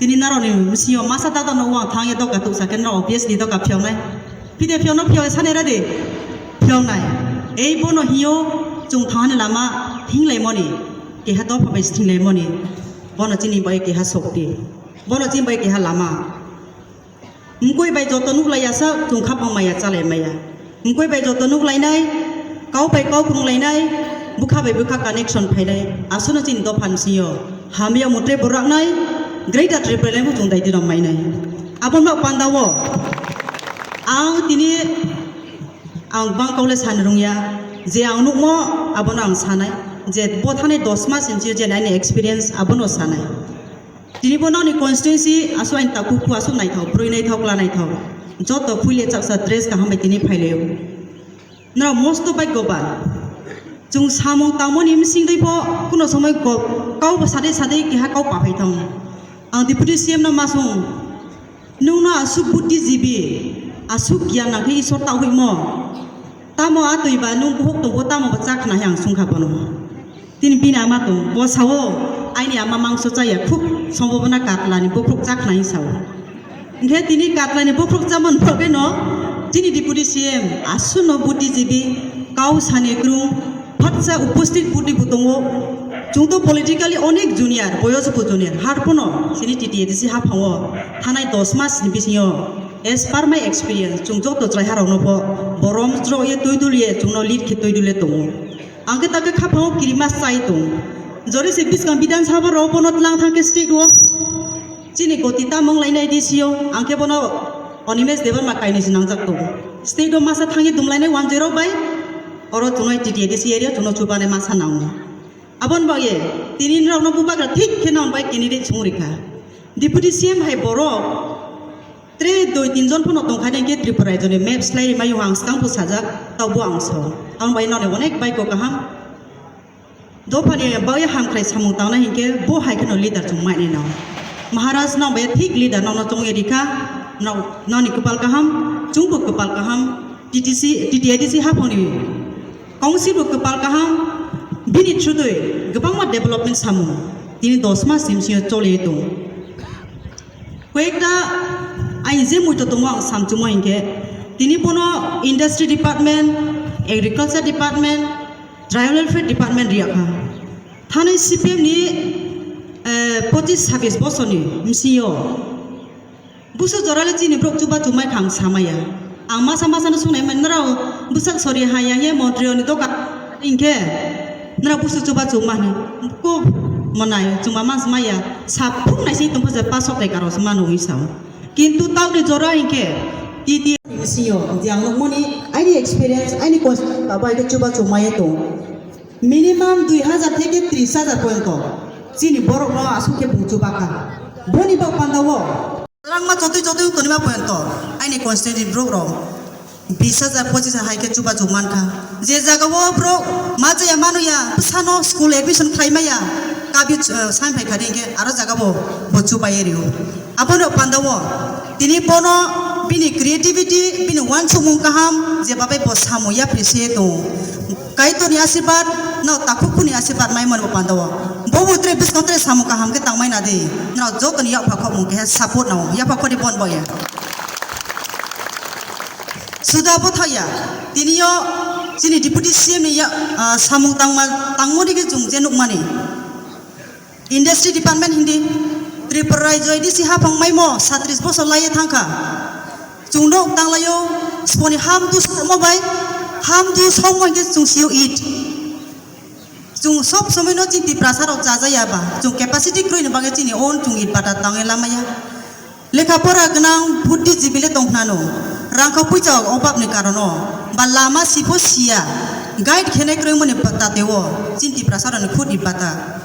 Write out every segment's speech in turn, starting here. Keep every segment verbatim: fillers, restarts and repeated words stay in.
Tini naroni bisingo masa dada no wang thangya doka tuksa khe no obviously doka phiyoknai. Pide phiyokno phiyok sani radi phiyoknai. Ei bono hiyo chwng thangani lama thinglaimoni, keha dopha bai thinglaimoni. Bono chini bai keha sokti. Bono chini bai keha lama. Mkoi bai joto nuklai asa chwng khapang maya chalai maya. Mkoi bai joto nuklainai, kau bai kau krunglainai, bwkha bai bwkha connection phainai. Aswkno chini dopha ni sio hamya mutre boraknai, Greater Tripura ni buchung dai dinom mainai. Aboni bak pandao ang tini ang bang kaule sani rungya, je ang nukmo abono ang sanai, je bo thani dos mas hinchi je naini experience abono sanai. Tini bo nokni constituency aswk aini takhuk khu aswk naithok, bwrwi naithok, kla naithok. Joto puile chaksa dress kaham bai tini phailaio. Norok mosto bhagyoban. Chwng samung tangmani bisingtwi bo kuno somoi go-, kau bo sadai sadai keha kau paphai thango. Ang Deputy C M no ma song, "Nwngno aswk buddhijibi, aswk giyan nangkhe Isor ta huimo? Tamo a twi ba nwng buhuk tongbo tamo bo cha khna," he ang sungkha bono. Tini bini ama tong, bo sao, "Aini ama mangso chaya, khub sombobona katlani bokhuk chakhnai," sao. Hinkhe tini katlani bokhuk chamani bagwino chini Deputy C M aswkno buddhijibi, kau sani kwrwng, phatsa uposthit buddhi bo tongo. Chwng to politically onek junior, boyos bo junior, harpono chini T T A D C haphango thanai dos mas ni bisingo, as per my experience, chwng joto chwrai harokno bo borom chwrok ye twi dul ye chwngno lead khe twi dul ye tongo. Ang khe ta khe khaphango kirima chai tong. Jori se bwskang Bidhan Sabha rok bono tlang thang khe state o. Chini goti ta mung lainai D C o. Ang khe bono Animesh Debbarma kainwi se nangjak tong. State o masa thangwi dum lainai wanjwi rok bai. Oro chwngno T T A D C area chwngno chubanai masa nango. Aboni bagwi tini norokno bubagra thik khe nang bai candidate song rikha. Deputy C M hai borok Tre dui tin jon phano tongkha, nang khe Tripura rajyoni map slai rima yung ang swkang bwsajak, tabo ang sao. Ang bai noni onek bai kok kaham. Dophani bai hamkrai samung tangna hinkhe bo hai kheno leader chwng mai nai nang. Maharaj nang bai thik leader nang no chong edi kha, nang, nang ni kwpal kaham, chwngbo kwpal kaham, T T C, T T A D C haphangni council bo kwpal kaham, bini through doi kwbangma development samung tini dos mas sim sio choli tong. Koyekta aini je muito tongo ang samchumo hinkhe, tini bono industry department, agriculture department, tribal welfare department riyakha. Thani C P M ni, eh, pochis sabis bosorni msio. Busu jorale chini borok chuba chumai kha ang samaya. Ang masa masa no sunai man nrao bwsak sori haya ye montri oni doka hinkhe nrao busu chuba chuma hwnwi kub monai chuma mas maya saphung naising tongkha je pasok tai karo se mano wi sao. Kintu tauni jora hinkhe T T A ni bisingo je ang nukmani aini experience aini constituency bai khe chuba chumaya tong. Minimum dui hajar theke tris hajar poyonto chini borok no aswk khe bung chuba kha. Boni bak pandao. Rangma chotwi chotwi tonima poyonto aini constituency borok rok bis hajar pochis hajar hai khe chubachu mankha. Je jagao borok ma chaya mano ya, bwsano school admission khlai maya, kabi, eh, sign phai kha de hinkhe aro jagao bo chubai rio. Abono pandao tini bono bini creativity, bini uansukmung kaham je babai bo samung yapri se tongo. Kaitorni asirbat, no takhukkuni asirbat maimani bo pandao. Bobo tre bwskango tre samung kaham khe tangmai na di. No jotoni yapha khokmung keha support nao. Yapha khodi bon boya. Suda bo thaya. Tiniyo chini deputy C M ni ya, ah, samung tangma, tangmani khe chwng je nukmani. Industry department hindi Tripura rajyo A D C haphang maimo satris bosor laiye thangkha. Chwng nok tanglaio, sponi ham tu sokmo bai, ham tu sokmo hinkhe chwng sio it. Chwng sob somoi no chini Tiprasa rok chajaya ba, chwng capacity kwrwi ni bagwi chini own chwng it bata tangwi lamaya. Lekha pora gwnang buddhijibi le tong khnano, rangkha puisa obab ni karono, ba lama sipo siya, guide khenai kwrwngmani tateo, chini Tiprasa rokni khudi bata,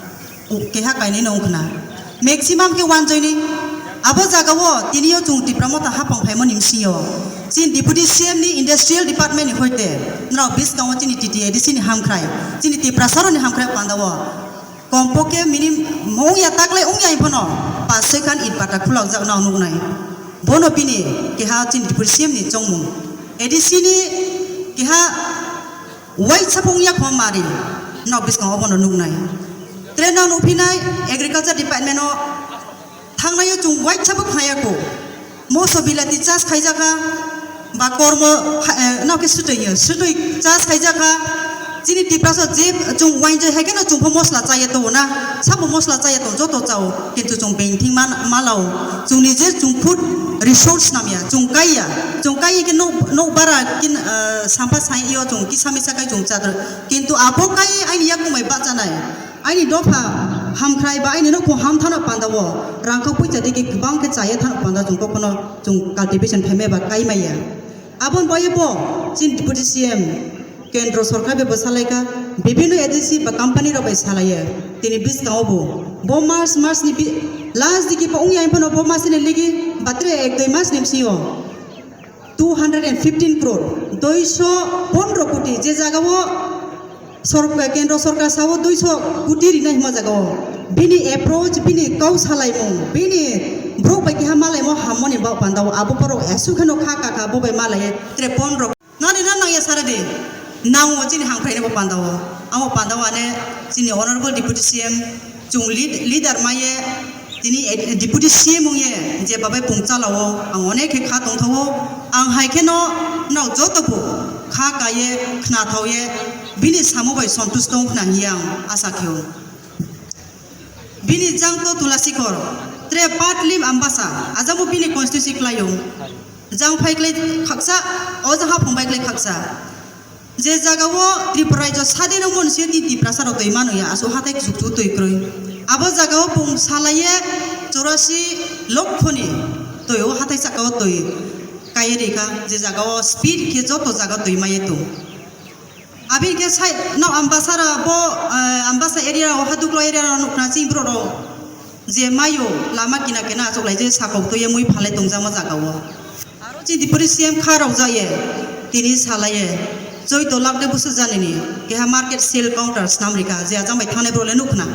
keha kainwi no wngkhna. Maximum khe wanjoini, abo jagao tiniyo chwng Tipra Motha haphang phaimani bisingo, chini Deputy C M ni Industrial Department ni hoite, norok bwskango chini T T A D C ni hamkhrai, chini Tiprasa rokni hamkhrai pandao. Kompokhe minim wngya taklai wngya phano pas soi khan it bata khulokjak no ang nuknai. Bono bini keha chini Tripura C M ni chongmung. A D C ni keha waisa phung ya khoma mari no bwskango bono nuknai. Tre no nukphinai agriculture department o Nayo chwng waisa bo khnaya kho. Moso bilati chas khaijakha, ba kormo kha-, eh, no khe swtwi, swtwi chas khaijakha. Chini Tiprasa je chwng wainjai hai kheno chwng pho mosla chaya tongo na, sabo mosla chaya tongo, joto chao, kintu chwng bengthing man-, malao. Chwngni je chwng food resource namya, chwng kaiya, chwng kaiya khe nok, nok bara kin, eh, sampha sai yo chwng kisa misa kai chwng chadra. Kintu abo kai aini yakung bai bachanai. Aini dopha hamkhrai ba aini nukhung hamthano pandao, rangkho puisa digi kwbang khe chaya thano panda chwng kokhono chwng cultivation khaimai ba kaimaiya. Aboni bagwi bo chini Deputy C M kendro sorkar bai bo salaikha, bibhinno A D C ba company rok bai salaiya. Tini bwskango bo, bo March, March ni bi-, last digi bo wngya phano bo March ni ligi batre ek dui mas ni bisingo two hundred and fifteen crore, duiso pondro koti, je jagao sorkar, kendro sorkar sao duiso koti rina hima jagao. Bini approach, bini kau salaimung, bini borok bai keha malaimo hammoni ba pandao, abo borok aswk kheno kha kha kha bo bai malaiye tre pondro. Nani na nangya sara di, nango chini hamkhraini bo pandao. Amo pandao ane chini Honorable Deputy C M, chwng lead-, leader maiye, tini ed-, Deputy C M wngye je babai pung chalao, ang onek khe kha tongthao, ang hai kheno nok joto bo kha kaiye khna thaoye bini samo bai sontush tong khna hiya ang asa kheo. Bini jang to Tulasikhor, tre Patlim Ambasa, ajamo bini constituency klaio. Jang phai klai khaksa, o jang haphung bai klai khaksa. Je jagao Tripura rajyo sadin wngmani simi tini Tiprasa rok twi mano ya, aswk hathai kuchuk kuchuk twi kwrwi. Abo jagao pung salaiye chorasi lokhoni twi o hathai sakao twi kaiye rikha, je jagao speed khe joto jaga twi maiye tong. Abini khe sai no Ambasara bo, eh, Ambasa area rok, Haduklo area rok nukna chini borok rok je mayo lama kina kina achuklai je sakok twi mui phalai tongjakma jagao. Aro chini Deputy C M kha rok jaiye, tini salaiye, choi to lakh de busu janini, keha market sale counter snam rikha, je ajang bai thangnai borok le nukna.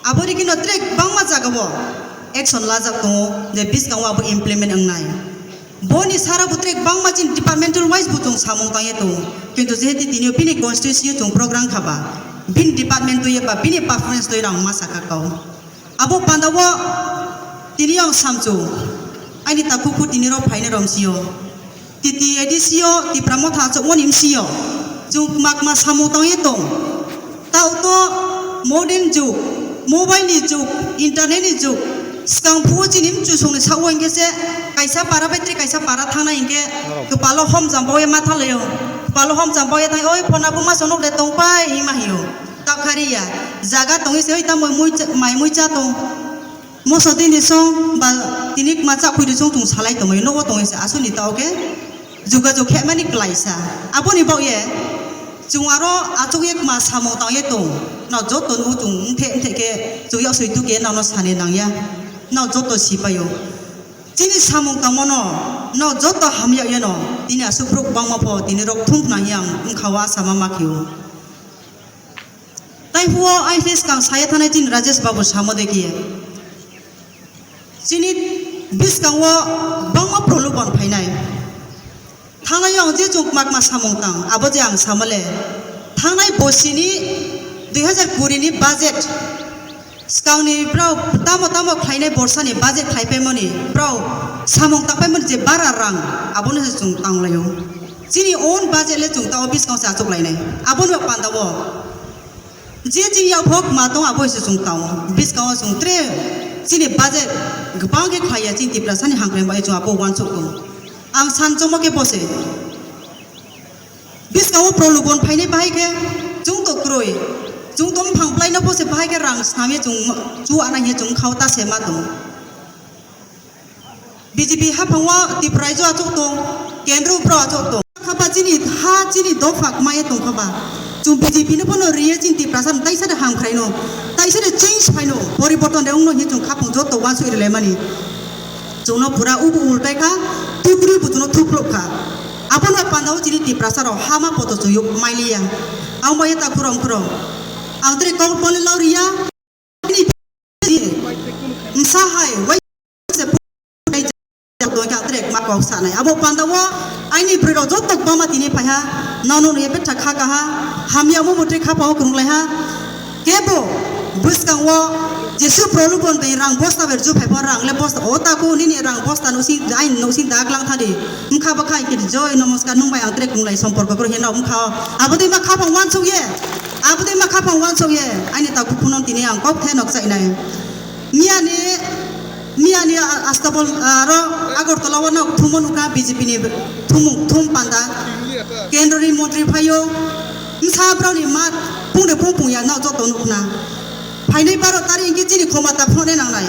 Abo rikino tre bangma jagao action lajak tongo, je biskango abo implement wngnai. Boni sara bo tre bangma chini departmental wise bo chwng samung tangye tongo, kintu jehetu tini bini constituency o chwng program khaba, bini department twi ba bini performance twi rang ma saka kau. Abo pandao tini ang samchu, aini takhuk kho tini rok phainai rok sio. T T A D C o Tipra Motha achukmani bisi o chwng kma kma samung tangwi tong. Tao to modern jug, mobile ni jug, internet ni jug. Swkang phuo chini mchusongni sao hinkhe se kaisa para bai tre kaisa para thangnai hinkhe kwpalo hom jambao ma thanglaio. Kwpalo hom jambao thang, "Oi phona buma sonok de tongpai," hima hio. Takhari ya, jaga tongwi se oi tamo mui cha-, mai mui cha tong. Moso tini song ba tini kma cha khwi di song chwng salai tongwi nogo tongwi se aswkni tao khe jugajug khe mani klaisa. Aboni bagwi chwng aro achukye kma samung tangye tong. No joto no chwng wngthe wngthe khe chwng yok soi tuke no no sani nangya. No joto sipaio. Chini samung tangmano no joto hamya yeno tini aswk borok bangma pho tini rok thung nangya ang wngkha o asa ma makhio. Tai huo aini swkang saya thanai chini Rajesh Babu samo de khe. Chini bwskango bangma prolobon phainai. Thangnai ang je chwng kma kma samung tang, abo je ang samale. Thangnai bosini dui hazar kuri ni budget. Swkangni brao tamo tamo khlainai borsani budget khlaipaimani. Brao samung tangpaimani je bara rang, abono se chwng tanglaio. Chini own budget le chwng tao bwskango se achuklainai. Abono pandao. Je chini yaphok ma tong abo se chwng tao. Bwskango chwng tre chini budget kwbang khe khlaiya chini Tiprasani hangkrai bai chwng abo uansuk tong. Ang san chomo khe bose. Bwskango prolobon phainai bahai khe chwng to kwrwi. Chwng to mphang plaino bose bahai khe rang snamwi chwng chuana hiya chwng khao ta se ma tong. B J P haphango Tipraijo achuk tong, kendro bro achuk tong. Khaba chini ha chini dopha kmaya tong khaba. Chwng B J P no phano riye chini Tiprasa no taisa de hamkhrai no, taisa de change phai no, poriborton de wngno hi chwng khapung joto wansuk ri laimani. Chwngno pura ubu ultai kha, tukri bu chwngno thuklok kha. Abono pandao chini Tiprasa rok hama poto chwng yuk mailiya. Ang bai ta khurong khurong. Ang tre kok poli lau riya. Msa hai, wai se pu-, doi kang trek ma kok sanai. Abo pandao aini bwrwi rok joto bama tini phaiha. Nano no ebe thak kha kaha. Hamya mo bo tre kha pao kwrwng lai ha. Kebo bwskango Jesu prolubon bai rang bosta ber ju phai pho rang le bosta o ta ko nini rang bosta no sing ai no sing dak lang thadi. Mkha ba khai kiri joy namaskar nung bai ang trek nung lai sompor ko heno mkha. Abodi ma khapang wan song ye. Abodi ma khapang wan song ye. Aini ta kupunon tini ang kok the nok chai nai. Miani miani a- astabol aro Agartala wa nok thumo nukha B J P ni thumung thum panda. Kendro ni montri phayo. Msa brao ni mat pung de pung pung ya nok joto nukna. Phainai baro tari hingke chini khoma ta phone nangnai.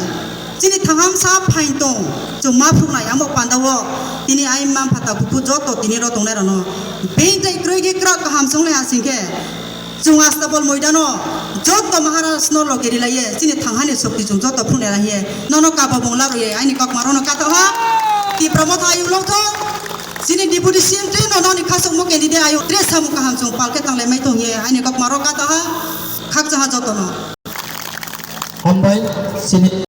Chini thangam sa phain tong, chwng ma phunuknai amo panda o. Tini ai ma phata kuku joto tini ro tongnai rano. Bein tai kroi ke kra kaham songlai hasing ke. Chwng asta bol moidano joto Maharaj no loge rilaiye. Chini thanghani sokti chwng joto phunuknai lahiye. Nono kaba bongla roye. Aini kok marono kato ha. Tipra motha ayuk lokthong. Chini deputy C M twi no noni khasokmo candidate ayuk. Tre samung kaham chwng palke tanglai mai tongye. Aini kok maro kato ha. Khakchang ha joto no. Hambai, chini